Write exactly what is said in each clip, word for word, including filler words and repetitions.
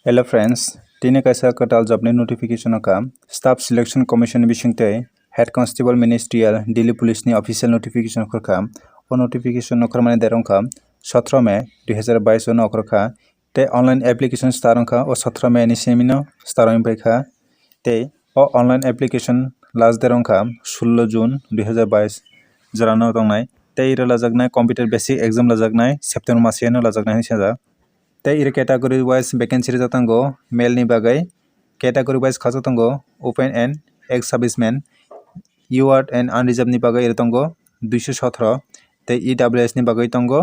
Hello friends, tini kaisa kwtal job ni notification wngkha. Staff Selection Commission ni bisingtwi Head Constable Ministerial Delhi Police ni official notification okhorkha. O notification okhormani date wngkha sotro May dui hazar bais o no okhorkha. Tei online application start wngkha o sotro May ni simi no start wngwi paikha. Tei o online application last date wngkha sullo June dui hazar bais jora no tongnai. Tei iro lajaknai computer basic exam lajaknai September masi no lajaknai hinwi sajak. Tei iro category wise vacancy rijak tongo, male ni bagwi category wise khajak tongo, open and ex serviceman, U R and unreserved ni bagwi iro tongo duiso sotro, tei E W S ni bagwi tongo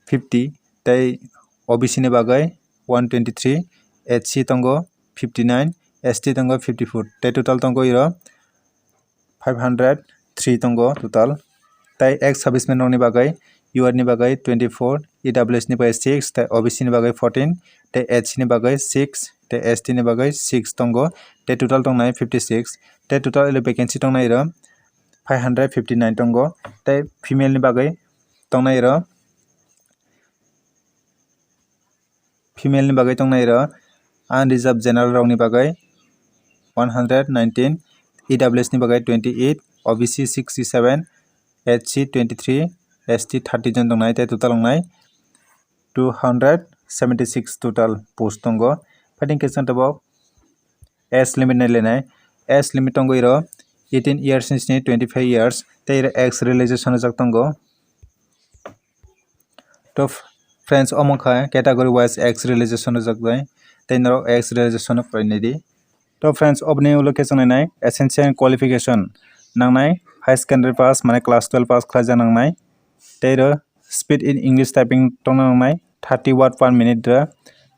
fifty, tei O B C ni bagwi one twenty three, H C tongo fifty nine, S T tongo fifty four, tei total tongo iro five hundred three tongo total. Tei ex serviceman rokni bagwi U R ni bagwi twenty four, E W S ni bagwi six, tei O B C ni bagwi fourteen, tei H C ni bagwi six, tei S T ni bagwi six tongo, tei total tongnai fifty six, tei total vacancy tongnai iro five hundred fifty nine tongo, tei female ni bagwi tongnai iro female ni bagwi tongnai iro unreserved general rokni bagwi one hundred nineteen, E W S ni bagwi twenty eight, O B C sixty seven, H C twenty three, S T thirty jon tongnai tei total wngnai two hundred seventy six total post tongo. Phaidi khe chwng tabuk age limit nai lenai, age limit tongo iro eighteen years ni sini twenty five years tei iro ex realization rijak tongo. To friends, omo kha category wise ex realization rijak jai, tei norok ex realization no porinai di. To friends, oboni ulo khe chwng nainai essential qualification nangnai, high secondary pass mane class twelve pass khlaijak nangnai, tei ro speed in English typing tongna nangnai thirty word per minute ro,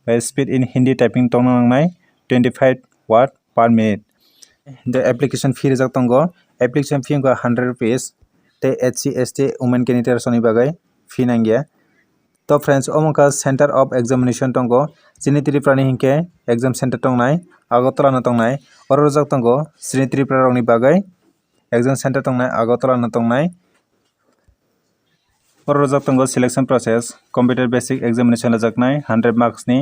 bai speed in Hindi typing tongna nangnai twenty five word per minute. The application fee rijak tongo, application fee wngkha hundred rupees, tei S C, S T, women candidates rokni bagwi fee nangya. To friends, omo wngkha center of examination tongo, chini Tripura ni hinkhe exam center tongnai Agartala no tongnai, oro rijak tongo chini Tripura rokni bagwi exam center tongnai Agartala no tongnai. Oro rijak tongo selection process, computer basic examination lajaknai hundred marks ni,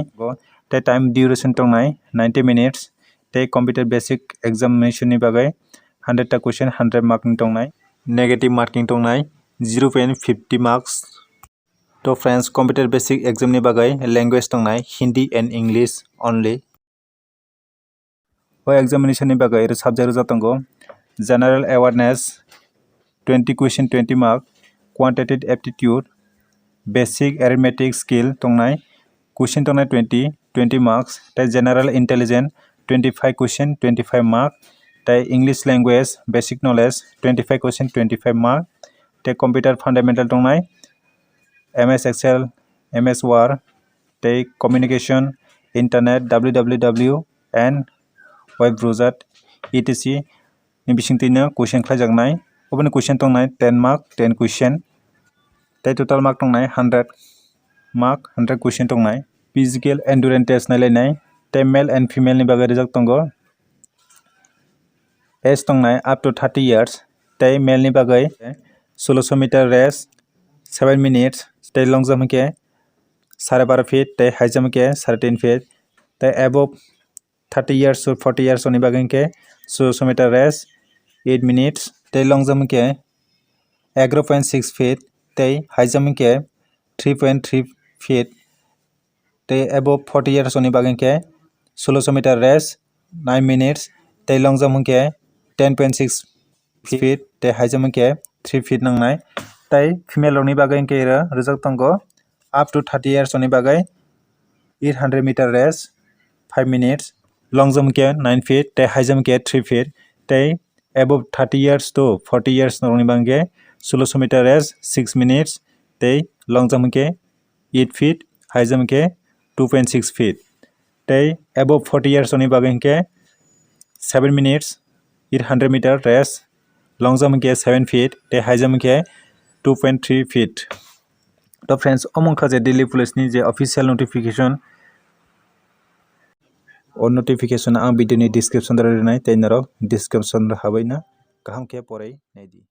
tei time duration tongnai ninety minutes, tei computer basic examination ni bagwi hundred ta question hundred mark ni tongnai, negative marking tongnai zero point fifty marks. To friends, computer basic exam ni bagwi language tongnai Hindi and English only. O examination ni bagwi oro subject rijak tongo general awareness twenty question twenty mark, quantitative aptitude, basic arithmetic skill tongnai question tongnai twenty, twenty marks, tei general intelligence twenty five question twenty five mark, tei English language basic knowledge twenty five question twenty five mark, tei computer fundamental tongnai M S Excel, M S Word, tei communication, internet, W W W and web browser, et cetera ni bisingtwino question khlaijaknai. Oboni question tongnai ten mark, ten question. Tei total mark tongnai hundred mark, hundred question tongnai. Physical endurance test nailainai. Tei male and female ni bagwi rijak tongo. Age tongnai up to thirty years. Tei male ni bagwi soloso meter race seven minutes. Tei long jump hinkhe sare baro feet, tei high jump hinkhe sare tin feet. Tei above thirty years to forty years oni bagwi hinkhe soloso meter race eight minutes, tei long jump hinkhe egaro point six feet, tei high jump hinkhe three point three feet, tei above forty years oni bagwi hinkhe soloso meter race nine minutes, tei long jump hinkhe ten point six feet, tei high jump hinkhe three feet nangnai. Tei female rokni bagwi hinkhe iro rijak tongo up to thirty years oni bagwi eight hundred meter race five minutes, long jump hinkhe nine feet, tei high jump hinkhe three feet, tei above thirty years to forty years rokni bagwi hinkhe soloso meter race six minutes, tei long jump hinkhe eight feet, high jump hinkhe two point six feet. Tei above forty years oni bagwi hinkhe seven minutes, eight hundred meter race, long jump hinkhe seven feet, tei high jump hinkhe two point three feet. To friends, omo wngkha je Delhi Police ni je official notification. O notification ang video ni description o rinai, tei norok description o habai na kaham khe poroi naidi.